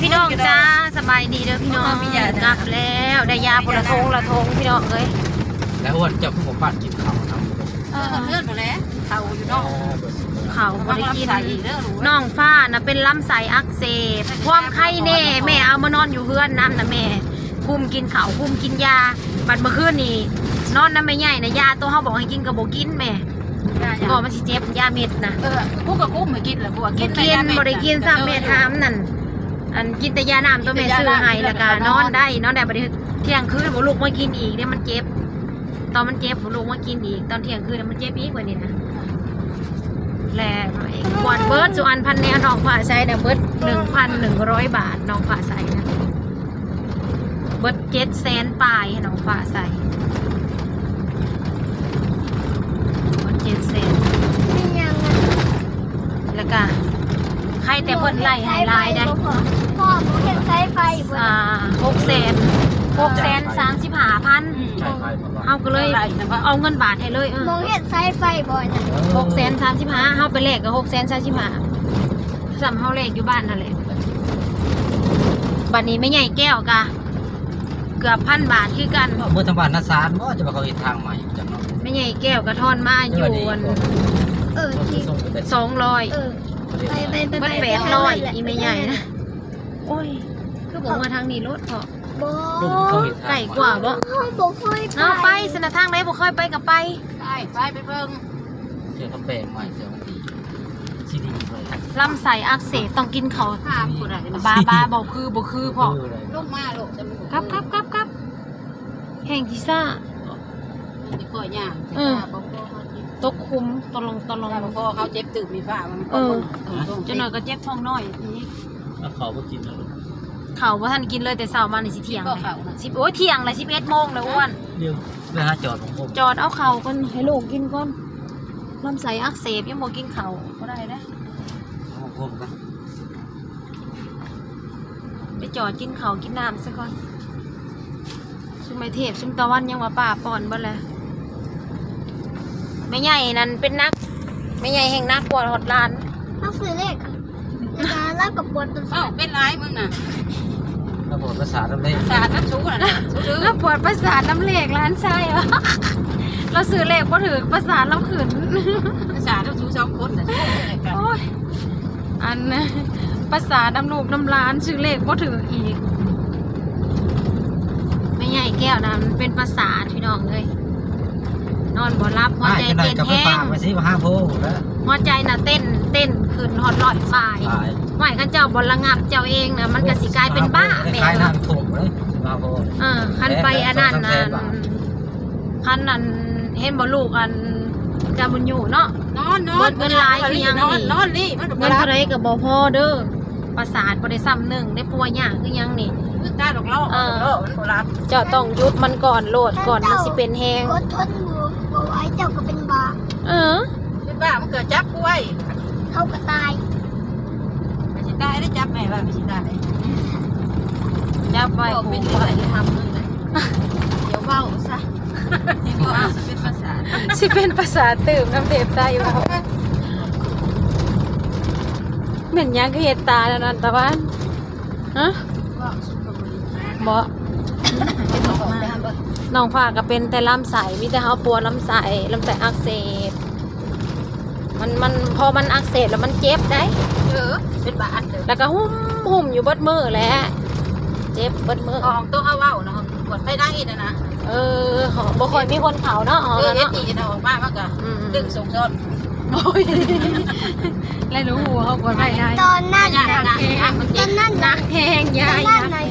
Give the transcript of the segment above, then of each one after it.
ພີ່ນ້ອງຈ້າ ສະບາຍດີເດີພີ່ນ້ອງ ເຮົາມີຢາ ກັບແລ້ວ ໄດ້ຢາຄົນລະຖົງລະຖົງພີ່ນ້ອງເອີຍ. ແລ້ວອ້ວນເຈົ້າຄືບໍ່ປານກິນເຂົ້ານຳ? ເອີ ເຮືອນພຸ້ນແຫຼະ ເຂົ້າຢູ່ເນາະ ເອີ ເຂົ້າບໍ່ໄດ້ກິນ. ນ້ອງຟ້ານະເປັນລຳໄສ້ອັກເສບ ຄວາມໄຄແນ່ ແມ່ເອົາມານອນຢູ່ເຮືອນນຳນະ ແມ່ຄຸມກິນເຂົ້າ ຄຸມກິນຢາ. ບັດເມື່ອຄືນນີ້ນອນນຳແມ່ໃຫຍ່ນະ ຢາໂຕເຮົາບອກໃຫ້ກິນກໍບໍ່ກິນແມ່ ຢາຫຍັງ? ກໍມັນຊິເຈັບ ຢາເມັດນະ. ເອີ ກູກໍຄຸມໃຫ້ກິນແຫຼະ ກູວ່າກິນ ບໍ່ກິນ ບໍ່ໄດ້ກິນຊ້ຳ. ແມ່ຖາມນັ້ນ ອັນກິນແຕ່ຢານ້ຳ ໂຕແມ່ຊື້ໃຫ້ ແລ້ວກໍນອນໄດ້ ນອນໄດ້. ບັດນີ້ທ່ຽງຄືນບໍ່ລຸກມາກິນອີກເດ້ ມັນເຈັບ. ຕອນມັນເຈັບບໍ່ລຸກມາກິນອີກ ຕອນທ່ຽງຄືນມັນເຈັບອີກ. ບັດນີ້ນະ ແລະ ກວດເບິດສູ່ອັນພັນແນວ ນ້ອງຟ້າໃສນະ ເບິດໜຶ່ງພັນໜຶ່ງຮ້ອຍບາດ ນ້ອງຟ້າໃສນະ. ເບິດເຈັດແສນປາຍໃຫ້ນ້ອງຟ້າໃສ່ ເບິດເຈັດແສນ ມີຫຍັງນະ? ແລ້ວກະໄຄແຕ່ເພິ່ນໄລ່ໃຫ້ຫຼາຍໄດ໋ ພໍ່ ໝໍເຮັດສາຍໄຟບໍ່? ອ່າ ຫົກແສນ ຫົກແສນສາມສິບຫ້າພັນ ອືມ ເຮົາກໍເລີຍເອົາເງິນບາດໃຫ້ເລີຍ. ເອີ ໝໍເຮັດສາຍໄຟບໍ່ນະ? ຫົກແສນສາມສິບຫ້າ ເຮົາໄປແລກກໍຫົກແສນສາມສິບຫ້າ ສ່ຳເຮົາແລກຢູ່ບ້ານຫັ້ນແຫຼະ. ບັດນີ້ແມ່ໃຫຍ່ແກ້ວກະເກືອບພັນບາດຄືກັນ. ເອົາເບິດທາງບ້ານນາຊານບໍ່ ຈະວ່າເຂົາເຮັດທາງໃໝ່ຈັ່ງເນາະ. ແມ່ໃຫຍ່ແກ້ວກະທອນມາຢູ່ອັນ ເອີ ສອງຮ້ອຍ ເອີ ໄປ ໄປ ໄປ ເບິດແປດຮ້ອຍ ໄປ ອີ່ແມ່ໃຫຍ່ນະ. ໂອ້ຍ ຄືບໍ່ມາທາງນີ້ໂລດເທາະ? ບໍ່ ໃກ້ກວ່າບໍ່? ເຮົາບໍ່ເຄີຍໄປ ເອົາໄປຊັ້ນນະ ທາງໃດບໍ່ເຄີຍໄປກໍໄປ. ໄປ ໄປ ໄປເບິ່ງ ເທື່ອເຂົາແປງໃໝ່ ເທື່ອມັນດີ ຊິດີເລີຍ. ລຳໄສ້ອັກເສບຕ້ອງກິນເຂົ້າ ຖາມຜູ້ໃດ ບ້າໆ ບໍ່ຄື ບໍ່ຄືພໍ່. ລົງມາໂລດ ກັບ ກັບ ກັບ ກັບ ແຮ່ງທີ່ຊ້າ ຊິຄ່ອຍຍ່າງ ເອີ ບໍ່ພໍເຮົາເຈັບ ຕົກຂຸມຕະຫຼອງຕະຫຼອງ ບໍ່ພໍເຮົາເຈັບຕື່ມອີກ ຟ້າມັນ ເອີ ຈັກໜ້ອຍກໍເຈັບທ້ອງນ້ອຍອີກ. ເອົາເຂົ້າບໍ່ກິນແລ້ວ ເຂົ້າບໍ່ທັນກິນເລີຍ ແຕ່ເຊົ້າມານີ້ຊິທ່ຽງ ກິນບໍ່ເຂົ້ານະ ສິບ ໂອ້ຍ ທ່ຽງແລ້ວ ສິບເອັດໂມງແລ້ວ ອ້ວນ. ດຽວໄປຫາຈອດຂອງຜົມ ຈອດເອົາເຂົ້າກ່ອນ ໃຫ້ລູກກິນກ່ອນ. ລຳໄສ້ອັກເສບ ຍັງບໍ່ກິນເຂົ້າບໍ່ໄດ້ເດ້ ຂອງຜົມນະ. ໄປຈອດກິນເຂົ້າກິນນ້ຳຊະກ່ອນ. ຊຸມໄອ້ເທບ ຊຸມຕາວັນຍັງວ່າປ້າປ້ອນເບິດແລ້ວ. ແມ່ໃຫຍ່ນັ້ນເປັນໜັກ ແມ່ໃຫຍ່ແຮ່ງໜັກກວ່າຮອດຫຼານ. ເຮົາຊື້ເລກ ແລ້ວກໍລາວກໍປວດປະສາດ. ເອົ້າ ເປັນຫຼາຍມຶງນະ ລາວປວດປະສາດນຳເລກ ປະສາດນຳສູນະ ລາວປວດປະສາດນຳເລກຫຼານຊາຍວ່າ ລາວຊື້ເລກບໍ່ຖືກ ປະສາດລາວຂຶ້ນ ປະສາດນຳສູສອງຄົນນະ. ໂອ້ຍ ອັນປະສາດນຳລູກນຳຫຼານ ຊື້ເລກບໍ່ຖືກອີກ. ແມ່ໃຫຍ່ແກ້ວນະມັນເປັນປະສາດພີ່ນ້ອງເອີຍ ນອນບໍ່ຫຼັບ ຫົວໃຈເຕັ້ນແຮງ ຫົວໃຈນະເຕັ້ນ ເຕັ້ນຂຶ້ນຮອດຮ້ອຍປາຍ. ຫວາຍ ຄັນເຈົ້າບໍ່ລະງັບເຈົ້າເອງນະ ມັນກໍຊິກາຍເປັນບ້າແມ່. ເອີ ຄັນໄປອັນນັ້ນ ອັນ ຄັນອັນ ເຫັນບໍ່ລູກອັນຈາບຸນຍູເນາະ ນອນ ນອນ ເບິດເງິນຫຼາຍຄືຫຍັງນີ້ ນອນນີ້ ເງິນເທົ່າໃດກໍບໍ່ພໍເດີ. ປະສາດບໍ່ໄດ້ຊ້ຳໜຶ່ງ ໄດ້ປ່ວຍຍາກຄືຫຍັງນີ້ ຄືຕາຫຼອກໆ ເອີ ມັນບໍ່ຫຼັບ. ເຈົ້າຕ້ອງຢຸດມັນກ່ອນໂລດ ກ່ອນມັນຊິເປັນແຮງ ກົດທົນບໍ່ ບໍ່ໄຫວ ເຈົ້າກໍເປັນບ້າ. ເອີ ເປັນບ້າ ມັນເກີດຈັບປ່ວຍ ເຮົາກໍຕາຍ ໄປຊິຕາຍໄດ້ ຈັບແມ່ວ່າໄປຊິຕາຍ ຈັບໄວ້ ເປັນໄປທຳເລີຍ ດຽວເວົ້າຊະ ເຫັນບໍ່ ຊິເປັນພາສາ ຊິເປັນພາສາຕື່ມນຳເທບໄຕເວົ້າ. ແມ່ນຫຍັງຄືເຮັດຕາແນວນັ້ນຕາວັນ? ຮະ? ເວົ້າສຸດກໍບໍ່ໄດ້ ບໍ່ ນ້ອງຟ້າກໍເປັນແຕ່ລຳໄສ້ ມີແຕ່ເຮົາປວດລຳໄສ້ ລຳໄສ້ອັກເສບ. ມັນ ມັນ ພໍມັນອັກເສບແລ້ວມັນເຈັບໄດ໋. ເອີ ເປັນບາດເດີ ແລ້ວກໍຫຸ້ມ ຫຸ້ມຢູ່ເບິດມື້ແຫຼະ ເຈັບເບິດມື້. ຂອງໂຕເຮົາເວົ້ານະ ປວດພາຍໃນນະນະ. ເອີ ບໍ່ຄ່ອຍມີຄົນເຂົ້າເນາະ. ເອີ ເຮັດດີນະ ອອກມາມັນກໍ ອືມ ດຶງສົ່ງຊ້ອນ. ໂອ້ຍ ແລະຮູ້ວ່າເຮົາປວດໄປໄດ້ ຕອນນັ້ນນະ ຕອນນັ້ນນະ ໜັກແຮງ ຍາຍ ຕອນນັ້ນນະ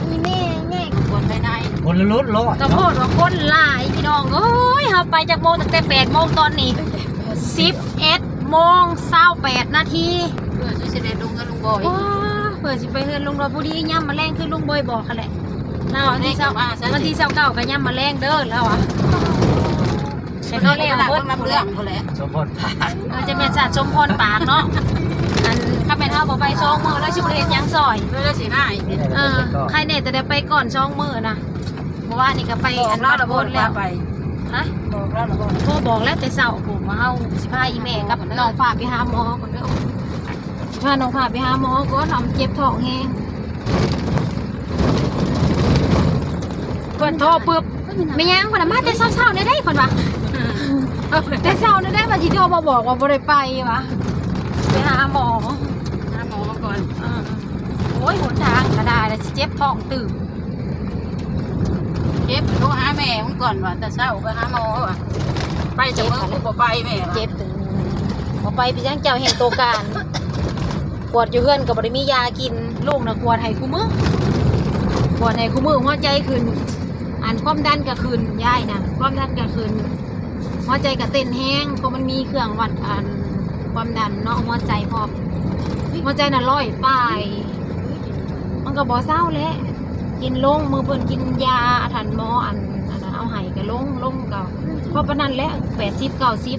ອີແມ່ແມ່ກໍປວດໄປໄດ້ ຄົນລະລຸດໂລດ ກໍໂພດວ່າຄົນຫຼາຍພີ່ນ້ອງເອີຍ. ເຮົາໄປຈັກໂມງ? ຕັ້ງແຕ່ແປດໂມງ ຕອນນີ້ສິບເອັດໂມງຊາວແປດນາທີ ເພື່ອຊິໄດ້ລົງເຮືອນລຸງບອຍ. ໂອ້ ເພື່ອຊິໄປເຮືອນລຸງບອຍ ພໍດີຍາມມະແລງຄືລຸງບອຍບອກຫັ້ນແຫຼະ ລາວ ວັນທີຊາວ ວັນທີຊາວເກົ້າກໍຍາມມະແລງເດີ ລາວວ່າ. ເພິ່ນນອນຢູ່ນຳເລື່ອງພຸ້ນແຫຼະ ສົມພົນປາກ. ເອີ ຈະແມ່ນສາດສົມພອນປາກເນາະ. ອັນ ຄັນແມ່ນເຮົາບໍ່ໄປສອງມື້ ລາວຊິບໍ່ໄດ້ເຮັດຫຍັງຊ່ອຍ ລາວຊິຮ້າຍ. ເອີ ໃຄແນ່ແຕ່ໄດ້ໄປກ່ອນສອງມື້ນະ. ເມື່ອວານນີ້ກໍໄປ ບອກລາວແລ້ວບໍ່ວ່າໄປ? ຮະ? ບອກລາວແລ້ວບໍ່? ໂທບອກແລ້ວແຕ່ເຊົ້າພຸ້ນ ວ່າເຮົາຊິພາອີ່ແມ່ກັບນ້ອງຟ້າໄປຫາໝໍພຸ້ນເດີ. ພານ້ອງພາໄປຫາໝໍກ່ອນ ເຮົາເຈັບທ້ອງແຮງ. ເພິ່ນໂທປຶບ ແມ່ນຫຍັງ? ເພິ່ນວ່າ ມາແຕ່ເຊົ້າໆ ແດ່ເດ້ ເພິ່ນວ່າ ແຕ່ເຊົ້າແດ່ເດ້ ວ່າຊິໂທມາບອກວ່າບໍ່ໄດ້ໄປວ່າ ໄປຫາໝໍ ຫາໝໍກ່ອນ. ເອີ ໂອ້ຍ ຫົນທາງກະດາ ແລ້ວຊິເຈັບທ້ອງຕື່ມ. ເຈັບ ໂທຫາແມ່ມຶງກ່ອນວ່າ ແຕ່ເຊົ້າໄປຫາໝໍວ່າ ໄປແຕ່ເບິ່ງ ບໍ່ໄປແມ່ວ່າ ເຈັບ. ບໍ່ໄປເປັນຫຍັງ ເຈົ້າແຮ່ງໂຕການ ກວດຢູ່ເຮືອນກໍບໍ່ໄດ້ມີຢາກິນ. ລູກນະກວດໃຫ້ຄູ່ມື້ ກວດໃຫ້ຄູ່ມື້ ຫົວໃຈຂຶ້ນ ອັນຄວາມດັນກໍຂຶ້ນ ຍາຍນະຄວາມດັນກໍຂຶ້ນ ຫົວໃຈກໍເຕັ້ນແຮງ ເພາະມັນມີເຄື່ອງວັດ ອັນຄວາມດັນເນາະ ຫົວໃຈ ເພາະຫົວໃຈນະຮ້ອຍປາຍ ມັນກໍບໍ່ເຊົາແຫຼະ. ກິນລົງ ມື້ເພິ່ນກິນຢາ ທ່ານໝໍ ອັນ ອັນເອົາໃຫ້ກໍລົງ ລົງກໍພໍປານນັ້ນແຫຼະ ແປດສິບ ເກົ້າສິບ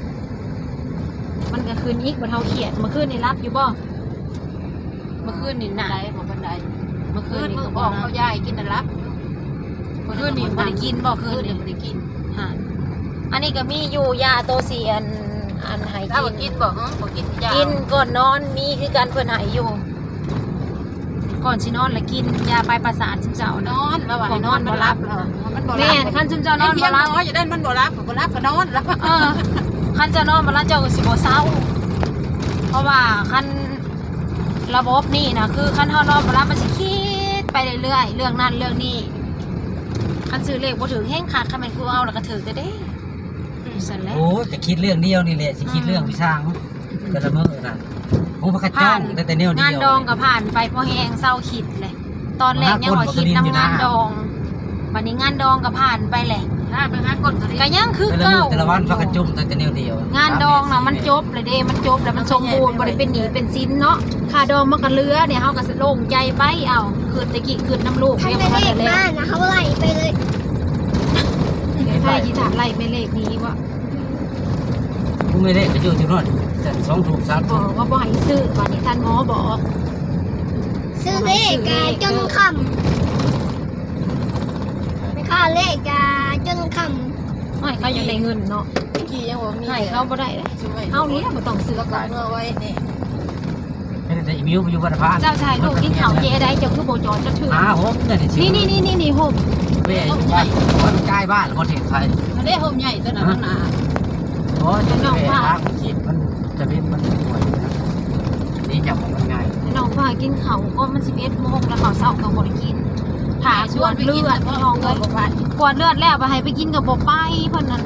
ມັນກໍຂຶ້ນອີກ. ບັດເຮົາຄຽດ ມື້ຄືນນີ້ຫຼັບຢູ່ບໍ່? ມື້ຄືນນີ້ນະ ບໍ່ປານໃດ ບໍ່ປານໃດ ມື້ຄືນນີ້ ມື້ອອກເອົາຢາໃຫ້ກິນນະຫຼັບ. ມື້ຄືນນີ້ບໍ່ໄດ້ກິນບໍ່? ຄືນນີ້ບໍ່ໄດ້ກິນ. ຫັ້ນ ອັນນີ້ກໍມີຢູ່ ຢາໂຕຊິອັນ ອັນໃຫ້ກິນ ກິນບໍ່? ເອີ ບໍ່ກິນຢາ ກິນກ່ອນນອນ ມີຄືກັນ ເພິ່ນໃຫ້ຢູ່ ກ່ອນຊິນອນລະກິນຢາປາຍປະສາດຊຸມເຈົ້າ. ນອນ ລາວວ່າໃຫ້ນອນ ມັນຫຼັບ ມັນບໍ່ຫຼັບ. ແມ່ນ ຄັນຊຸມເຈົ້ານອນບໍ່ຫຼັບ ຢ່າໄດ້ ມັນບໍ່ຫຼັບ ບໍ່ຫຼັບກໍນອນ. ເອີ ຄັນເຈົ້ານອນບໍ່ຫຼັບ ເຈົ້າກໍຊິບໍ່ເຊົາ ເພາະວ່າຄັນລະບົບນີ້ນະ ຄືຄັນເຮົານອນບໍ່ຫຼັບ ມັນຊິຄິດໄປເລື້ອຍໆ ເລື່ອງນັ້ນເລື່ອງນີ້. ຄັນຊື້ເລກບໍ່ຖືກແຮງຄັກ ຄັນແມ່ນກູເອົາລະກະຖືກແທ້ເດ້. ຊັ້ນແຫຼະ ໂອ້ຍ ກະຄິດເລື່ອງດຽວນີ້ແຫຼະ ຊິຄິດເລື່ອງ ອືມ ວິຊາງ ແຕ່ລະມື້ນະ ໂອ້ ພັກກະຈ້ອງ ແຕ່ແນວດຽວ. ງານດອງກໍຜ່ານໄປພໍແຮງ ເຊົາຄິດແຫຼະ. ຕອນແລກຍັງວ່າຄິດນຳງານດອງ ບັດນີ້ງານດອງກໍຜ່ານໄປແຫຼະ ຫາໄປຫາກົດກໍຍັງຄືເກົ່າ. ແຕ່ລະມື້ແຕ່ລະວັນ ພັກກະຈຸ້ມແຕ່ແນວດຽວ. ງານດອງນະມັນຈົບແລ້ວເດ້ ມັນຈົບແລ້ວ ມັນສົມບູນ ບໍ່ໄດ້ເປັນໜີ້ເປັນສິນເນາະ. ຄ່າດອງມັນກໍເຫຼືອ ເຮົາກໍໂລ່ງໃຈໄປ. ເອົ້າ ຄຶດແຕ່ກີ້ ຄຶດນຳລູກ ທັນແມ່ເລກມານະ ເຮົາໄລ່ໄປເລີຍ. ໃຜຊິຖ້າໄລ່ແມ່ເລກໜີບໍ່? ຜູ້ແມ່ເລກກໍຢູ່ທີ່ນັ້ນ ສອງທຸ່ມ ສາມທຸ່ມ ບອກວ່າບໍ່ໃຫ້ຊື້. ບາດນີ້ທ່ານໝໍບອກ ຊື້ເລກກະຈົນຄ່ຳ ແມ່ຄ້າເລກກະຈົນຄ່ຳ. ໃຫ້ເຂົາຢາກໄດ້ເງິນເນາະ ຕະກີ້ຍັງວ່າມີ ໃຫ້ເຂົາບໍ່ໄດ້ເດ້. ເຮົານີ້ແຫຼະບໍ່ຕ້ອງຊື້ ແລ້ວກໍເອົາໄວ້ແນ່. ເຮັດໃຫ້ອີມິວໄປຢູ່ວັດພາ ເຈົ້າຊາຍລູກກິນເຂົ້າເຈໄດ ເຈົ້າຄືບໍ່ຈອດຈັກເທື່ອ? ຫາຫົ່ມນີ້ ນີ້ໆໆໆ ຫົ່ມ ແມ່ຢູ່ບ້ານ ມັນກາຍບ້ານປະເທດໄທ. ອັນເດ້ຫົ່ມໃຫຍ່ຕົວນັ້ນ ຫາ ນະ ໂອ້ຍ ນ້ອງພາ ທາງຄິດມັນ ຈະເປັນມັນປ່ວຍນະ ນີ້ຈະບໍ່ມັນງ່າຍ. ນ້ອງພາກິນເຂົ້າກ່ອນ ມັນສິບເອັດໂມງແລ້ວ ເຂົ້າເຊົ້າກໍບໍ່ໄດ້ກິນ. ຖ້າກວດເລືອດ ນ້ອງເອີຍ ກວດເລືອດແລ້ວ ບໍ່ໃຫ້ໄປກິນກໍບໍ່ໄປ ເພິ່ນນັ້ນ.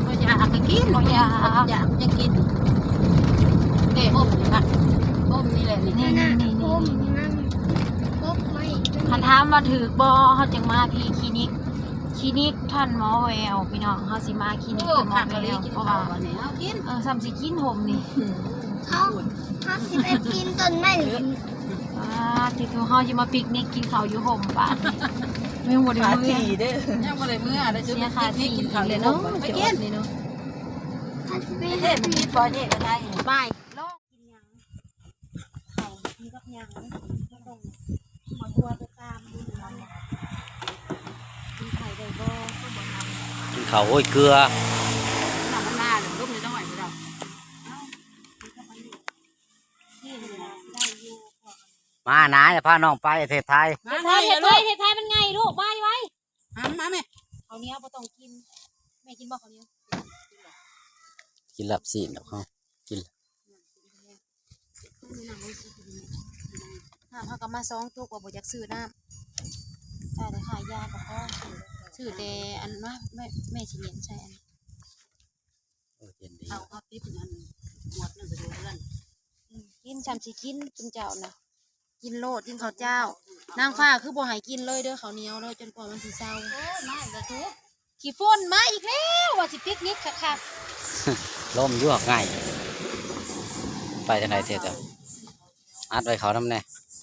ບໍ່ຢາກກໍກິນ ບໍ່ຢາກ ຢາກຍັງກິນ. ເດ້ຫົ່ມນີ້ ຫົ່ມນີ້ແຫຼະນີ້ ນີ້ໆໆ ຫົ່ມນັ້ນ ຫົ່ມໄມ້. ຄັນຖາມວ່າຖືກບໍ່ ເຮົາຈຶ່ງມາພີ້ ຄລີນິກ ຄລີນິກທ່ານໝໍແວວ ພີ່ນ້ອງ ເຮົາຊິມາຄລີນິກ ໂອ້ ທ່ານໝໍແວວ ເພາະວ່າ ເຮົາກິນ ເອີ ສ່ຳຊິກິນຫົ່ມນີ້ ເຮົາ ເຮົາຊິໄປປີນຕົ້ນໄມ້. ອ່າ ຕິໂທ ເຮົາຊິມາປິກນິກກິນເຂົ້າຢູ່ຫົ່ມບາດນີ້. ຍັງບໍ່ໄດ້ເມືອ ຍັງບໍ່ໄດ້ເມືອ ໄດ້ຈຸດປິກນິກກິນເຂົ້າຢູ່ຫົ່ມ ໄປກິນນີ້ເນາະ. ເຮົາຊິໄປຫາ ໄປ ກິນບໍ່ນີ້ກໍໄດ້ ໄປ. ກິນຫຍັງ ເຂົ້າກິນກັບຫຍັງ ບໍ່ຕ້ອງໝົດຕົວໄປຕາມຢູ່ນຳ ກິນໄຂ່ໄດ້ບໍ່ ກໍບໍ່ນຳ ກິນເຂົ້າໂຮຍເກືອ ນ້ຳມັນໜາ ລົມນ້ອຍໆ ເອົາ ມານາ ຈະພານ້ອງໄປປະເທດໄທ ປະເທດໄທ ປະເທດໄທມັນໃຫຍ່ລູກ ໄວໆ. ຫາມາແມ່ ເຂົ້າໜຽວບໍ່ຕ້ອງກິນ ແມ່ກິນບໍ່ເຂົ້າໜຽວ? ກິນລາບຊີ້ນດອກເຮົາ ກິນ ນ້ຳເຮົາກໍມາສອງຕຸກວ່າບໍ່ຢາກຊື້ນ້ຳ ໄດ້ແຕ່ຄ່າຢາກໍພໍ ຊື້ແຕ່ອັນມາ ແມ່ ແມ່ຊິເໜັນໃສ່ອັນ ເອີ ເຢັນດີ ເອົາ ເອົາຕິດອັນຂວດໜຶ່ງໄປຢູ່ເຮືອນ ອືມ ກິນຊ່ຳຊິກິນ ຈຸມເຈົ້ານະ. ກິນໂລດ ກິນເຂົ້າເຈົ້າ. ນາງຟ້າຄືບໍ່ໃຫ້ກິນເລີຍເດີ ເຂົ້າໜຽວເລີຍ ຈົນກວ່າມັນຊິເຊົາ. ໂອ້ຍ ມາອີກແລ້ວ ຂີ້ຝຸ່ນມາອີກແລ້ວ ວ່າຊິປິກນິກຄັກໆ. ລົມຢູ່ຫາກໄງ ໄປທາງໃດແທ້ເຈົ້າ? ອັດໄວ້ເຂົ້ານຳແດ່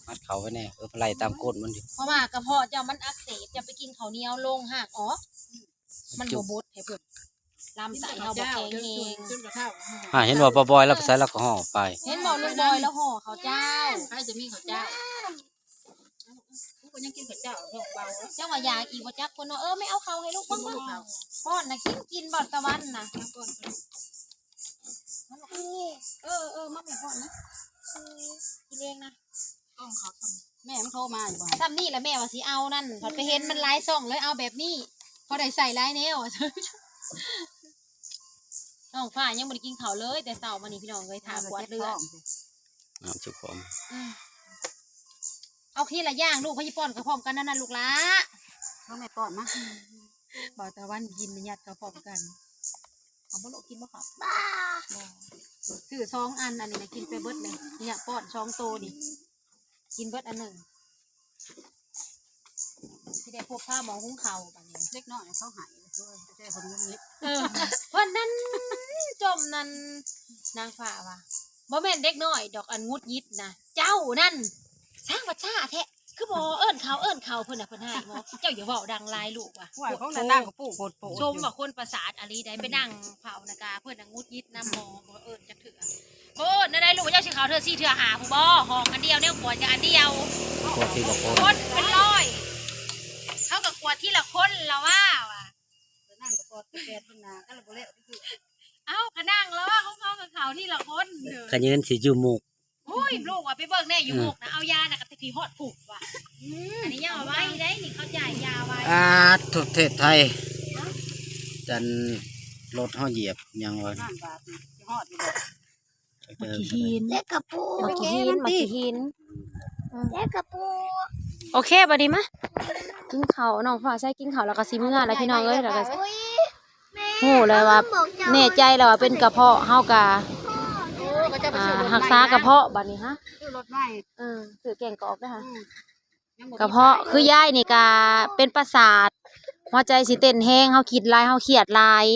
ອັດເຂົ້າໄວ້ແດ່. ເອີ ໄລ່ຕາມກົ້ນມັນຢູ່ ເພາະວ່າກະເພາະເຈົ້າມັນອັກເສບ ເຈົ້າໄປກິນເຂົ້າໜຽວລົງຮາກອອກ. ມັນບໍ່ບົດໃຫ້ເພິ່ນ ລຳໄສ້ເຮົາບໍ່ແຂງແຮງ. ຫາ ເຫັນວ່າປ້າບອຍລາວໄປໃສລາວກໍຫໍ່ໄປ ເຫັນບໍ່ ລຸງບອຍລາວຫໍ່ເຂົ້າເຈົ້າ ໃຜຈະມີເຂົ້າເຈົ້າ ກູກໍຍັງກິນເຂົ້າເຈົ້າ ເວົ້າ ເຈົ້າວ່າຢາກອີກບໍ່ຈັກຄົນເນາະ. ເອີ ແມ່ເອົາເຂົ້າໃຫ້ລູກເບິ່ງ ປ້ອນນະ ກິນ ກິນບໍ່ຕາວັນນະ. ເອີ ເອີ ມາແມ່ປ້ອນນະ. ກິນເອງນະ ກ້ອງເຂົາສ່ຳ ແມ່ມັນໂທມາຢູ່ບໍ່? ສ່ຳນີ້ແຫຼະແມ່ວ່າຊິເອົານັ້ນ ພັດໄປເຫັນມັນຫຼາຍຊ່ອງເລີຍເອົາແບບນີ້ ພໍໄດ້ໃຊ້ຫຼາຍແນວ. ນ້ອງຟ້າຍັງບໍ່ໄດ້ກິນເຂົ້າເລີຍ ແຕ່ເຊົ້າມານີ້ພີ່ນ້ອງເອີຍ ຖ້າກວດເລືອດ ນ້ຳຊຸກຂອງ ອືມ ເອົາທີລະຢ່າງລູກ ໃຜຊິປ້ອນກໍພ້ອມກັນນັ້ນນະລູກຫຼ້າ ເບິ່ງແມ່ປ້ອນມາ ບ່າວຕາວັນກິນ ຍັດເຂົ້າພ້ອມກັນ ເອົາບໍ່ລູກ ກິນບໍ່ເຂົ້າ ບໍ່ ຊື້ສອງອັນ ອັນນີ້ນະກິນໄປເບິດເລີຍ ຍະປ້ອນສອງໂຕນີ້ ກິນເບິດອັນໜຶ່ງ ຊິໄດ້ພົບພາໝໍ້ຫຸງເຂົ້າບາດນີ້ ເດັກນ້ອຍເຂົາໃຫ້ ແຕ່ເພິ່ນງຸດຫງິດ ເອີ ເພິ່ນນັ້ນຈົ່ມນັ້ນ ນາງຟ້າວ່າ ບໍ່ແມ່ນເດັກນ້ອຍດອກ ອັນງຸດຫງິດນະ ເຈົ້ານັ້ນ ຊ່າງວັດຊາແທ້ ຄືບໍ່ເອີ້ນເຂົາ ເອີ້ນເຂົາ ເພິ່ນນະ ເພິ່ນຮ້າຍໝໍ້ ເຈົ້າຢ່າເວົ້າດັງຫຼາຍລູກວ່າ ໂອ້ຍ ຂອງນາງກໍປູໂພດໂພດ ຊົມວ່າຄົນປະສາດອີ່ຫຼີໃດ ໄປນັ່ງເຝົ້ານະກະ ເພິ່ນນະງຸດຫງິດນຳໝໍ ບໍ່ເອີ້ນຈັກເທື່ອ ໂອ້ ແນວໃດລູກ ເຈົ້າຊິເຂົ້າເທື່ອສີ່ເທື່ອຫ້າພຸ້ນບໍ່? ຫ້ອງອັນດຽວ ແນວກວດກໍອັນດຽວ ກວດທີລະຄົນ ຄົນເປັນຮ້ອຍ ເຂົາກໍກວດທີລະຄົນລະວ່າ ວ່າ ນາງກໍກວດແປດເບິ່ງໜ້າກັນລະບໍ່ແລ້ວ ເອົ້າ ກະນັ່ງລະວ່າ ຂອງເຂົາກໍເຂົ້າທີລະຄົນ ຂະເຫຍີນຊິຢູ່ມຸກ ໂອ້ຍ ລູກວ່າໄປເບິ່ງແດ່ຢູ່ມຸກນະ ເອົາຢານະກະຕິພີຮອດຜຸກວ່າ ອັນນີ້ຢ່າໄວ້ໄດ້ນີ້ ເຂົາຈ່າຍຢາໄວ້ ອາດ ປະເທດໄທ ຈັນລົດເຮົາຢຽບຫຍັງວະ ນັ້ນບາດນີ້ຊິຮອດຢູ່ບໍ່? ໝາກຂີ້ຫີນ ແລະກະປູ ໝາກຂີ້ຫີນ ໝາກຂີ້ຫີນ ແລະກະປູ ໂອເຄ ບາດນີ້ມາ ກິນເຂົ້າ ນ້ອງຟ້າໃສກິນເຂົ້າແລ້ວກໍຊິເມືອແລ້ວພີ່ນ້ອງເອີຍ ແລ້ວກໍ ຮູ້ແລ້ວວ່າ ແນ່ໃຈແລ້ວວ່າເປັນກະເພາະ ເຮົາກະ ອ່າ ຮັກສາກະເພາະບາດນີ້ຮະ ຊື້ລົດໃໝ່ ເອີ ຊື້ແກງກອກເດີຮະ ອືມ ກະເພາະ ຄືຍາຍນີ້ກະເປັນປະສາດ ຫົວໃຈຊິເຕັ້ນແຮງ ເຮົາຄິດຫຼາຍ ເຮົາຄຽດຫຼາຍ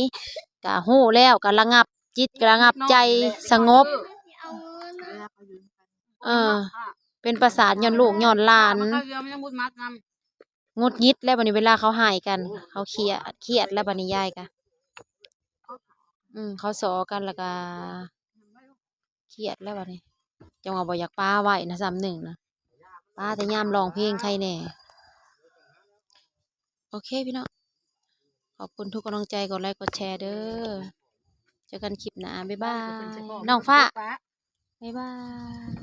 ກະຮູ້ແລ້ວ ກະລະງັບຈິດ ກະລະງັບໃຈ ສະຫງົບ ເອີ ເປັນປະສາດຍ້ອນລູກຍ້ອນຫຼານ ມັນກໍເຫຼືອ ມັນຍັງໝຸດມັດນຳ ຫງຸດຫງິດແລ້ວບາດນີ້ ເວລາເຂົາຮ້າຍກັນ ເຂົາຄຽດ ຄຽດແລ້ວບາດນີ້ ຍາຍກະ ອືມ ເຂົາສໍ້ກັນແລ້ວກະ ຄຽດແລ້ວບາດນີ້ ຈັ່ງວ່າບໍ່ຢາກປາໄວ້ນະ ສ່ຳໜຶ່ງນະ ປາແຕ່ຍາມຮ້ອງເພງໄຄແດ່. ໂອເຄພີ່ນ້ອງ ຂອບຄຸນທຸກກຳລັງໃຈ ກົດໄລກົດແຊເດີ ເຈີກັນຄລິບໜ້າ ບາຍບາຍ ນ້ອງຟ້າ ບາຍບາຍ.